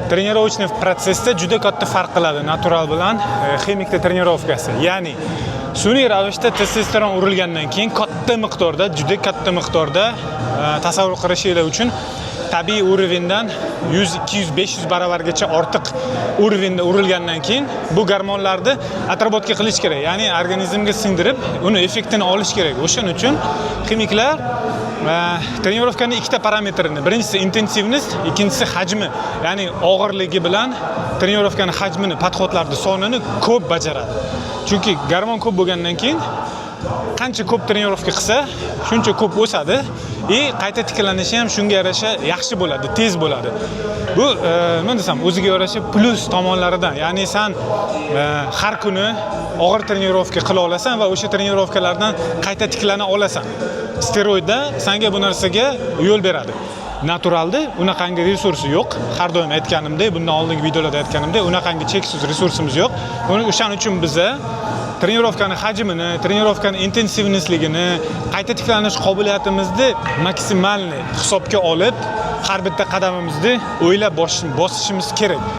Тренировочный protsessda juda katta farq qiladi natural bilan ximikda trenirovkasi. Ya'ni sun'iy ravishda testosteron urilgandan keyin katta miqdorda, juda katta miqdorda, tasavvur qilishinglar uchun, tabiiy уровень dan 100, 200, 500 baravargacha ortiq уровень da urilgandan keyin bu gormonlarni отработка qilish kerak, ya'ni organizmga singdirib, uni effektini olish kerak. O'shaning uchun ximiklar trenirovkani ikkita parametrini, birinchisi интенсивность, ikkinchisi hajmi, ya'ni og'irligi bilan trenirovkani hajmini, подход larni sonini ko'p bajaradi. Chunki gormon ko'p bo'lgandan keyin qancha ko'p trenirovka qilsa, shuncha ko'p o'sadi и qayta tiklanishi ham shunga yarasha yaxshi bo'ladi, tez bo'ladi. Bu nima desam, o'ziga yarasha plyus tomonlaridan. Ya'ni san har kuni og'ir trenirovka qila olasan va o'sha trenirovkalardan qayta tiklana olasan. Steroidda sanga bu narsaga yo'l beradi. Naturalda unaqangi resursi yo'q. Har doim aytganimdek, bundan oldingi videolarda aytganimdek, unaqangi cheksiz resursimiz yo'q. O'shaning uchun biza trenirovkani hajmini, trenirovkani интенсивность ligini, qayta tiklanish qobiliyatimizni максимальный hisobga olib, har bitta qadamimizni o'ylab bosishimiz kerak.